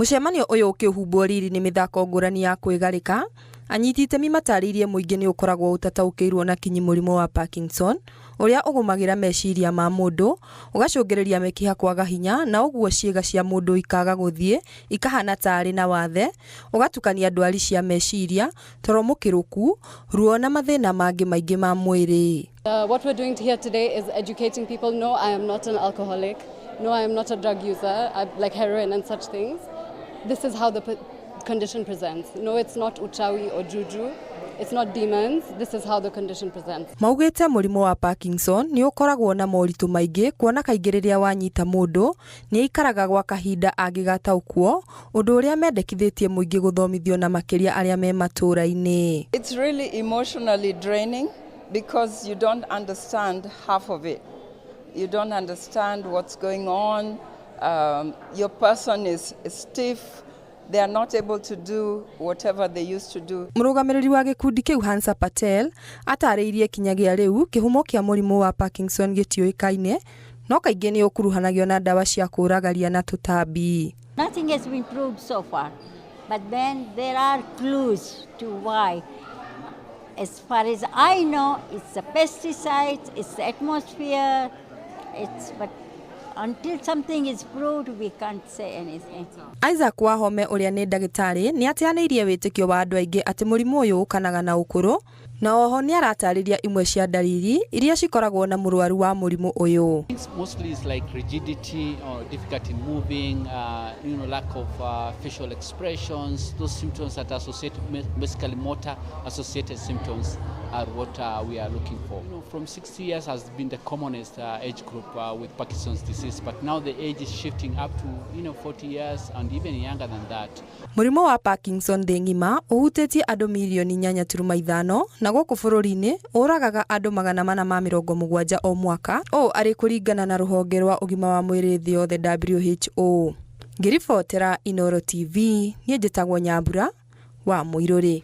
Mũcemanio ũyũ ũkĩhumbwo riri nĩ mĩthako ngũrani ya kwĩgarĩka, anyiti itemi matarĩirie mũingĩ nĩ ũkoragwo ũtataũkĩirwo na kinyi mũrimũ wa Parkinson ũrĩa ũgũmagĩra meciria ma mũndũ, ũgacũngĩrĩria mĩkiha kwaga hinya na ũguo ciĩga cia mũndũ ikaga gũthiĩ ikahana ta arĩ na wathe, ũgatukania ndwari cia meciria, toro mũkĩrũku, ruo na mathĩna mangĩ maingĩ ma mwĩrĩ. What we're doing here today is educating people. No, I am not an alcoholic. No, I am not a drug user, like heroin and such things. This is how the condition presents. No, it's not uchawi or juju. It's not demons. This is how the condition presents. Maugĩte mũrimũ wa Parkinson nĩ ũkoragwo na moritũ maingĩ kuona kaingĩ rĩrĩa wanyita mũndũ nĩ aikaraga gwa kahinda angĩgataũkwo, ũndũ ũrĩa mendekithĩtie mũingĩ gũthomithio na makĩria arĩa me matũũra-inĩ. It's really emotionally draining because you don't understand half of it. You don't understand what's going on. Your person is stiff. They are not able to do whatever they used to do. Mũrũgamĩrĩri wa gĩkundi kĩu Hansa Patel atarĩirie kinyagia rĩu kĩhumo kĩa mũrimũ wa Parkinson gĩtiũĩkaine no kaingĩ nĩ ũkuruhanagio na ndawa cia kũũraga na tũtambi. Nothing has been proved so far, but then there are clues to why. As far as I know, it's the pesticides, it's the atmosphere, but until something is proved, we can't say anything. Isaac Wahome ũrĩa nĩ ndagĩtarĩ nĩ ateanĩirie wĩtĩkio wa andũ aingĩ atĩ mũrimũ ũyũ ũkanaga na ũkũrũ na oho nĩ aratarĩria imwe cia ndariri iria cikoragwo na mũrwaru wa mũrimũ ũyũ. Mostly it's like rigidity or difficulty in moving, lack of facial expressions. Those symptoms that are associated, basically motor associated symptoms are what we are looking for. From 60 years has been the commonest age group with Parkinson's disease, but now the age is shifting up to 40 years and even younger than that. Mũrimũ wa Parkinson thĩ ng'ima ũhutĩtie andũ mirioni 8.5 na gũkũ bũrũri-inĩ ũragaga andũ 470 o mwaka, ũũ arĩ kũringana na rũhonge rwa ũgima wa mwĩrĩ thĩ yothe WHO. Ngĩribotera Inooro TV, niĩ njĩtagwo Nyambura wa Mũirũrĩ.